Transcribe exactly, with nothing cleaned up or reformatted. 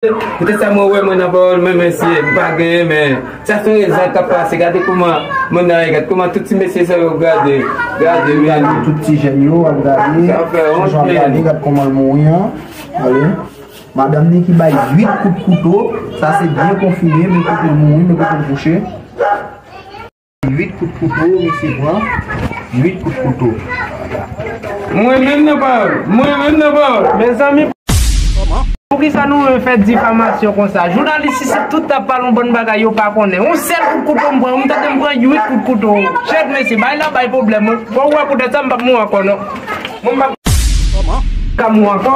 Poutèt sa mwen wè mwen nan pawòl mwen, mesye, m pa genyen, men sa se yon rezon k ap pase. Gade kòman moun nan ye, gade kòman tout ti mesye sa yo ap gade. Gade, men. Gade tout ti jèn yo ap gade. Sa fè wont, men. Gade, gade kòman l mouri an. Gade. Madanm ni ki bay uit kout kouto. Sa se byen konfime, men kote l mouri, men kote l kouche. Uit kout kouto, mesye pran. Uit kout kouto. Mwen menm nan pawòl. Mwen menm nan pawòl. Mezanmi, poukisa nou menm fè difamasyon konsa? Jounalis isit tout ap pale yon bann bagay yo pa konnen. Yon sèl kout kouto m pran, m tande m pran uit kout kouto. Chèf mesye, bay la bay pwoblèm, wi. Bon, ou wè poutèt sa m p ap mouri ankò, non. Mwen m p ap ka mouri ankò.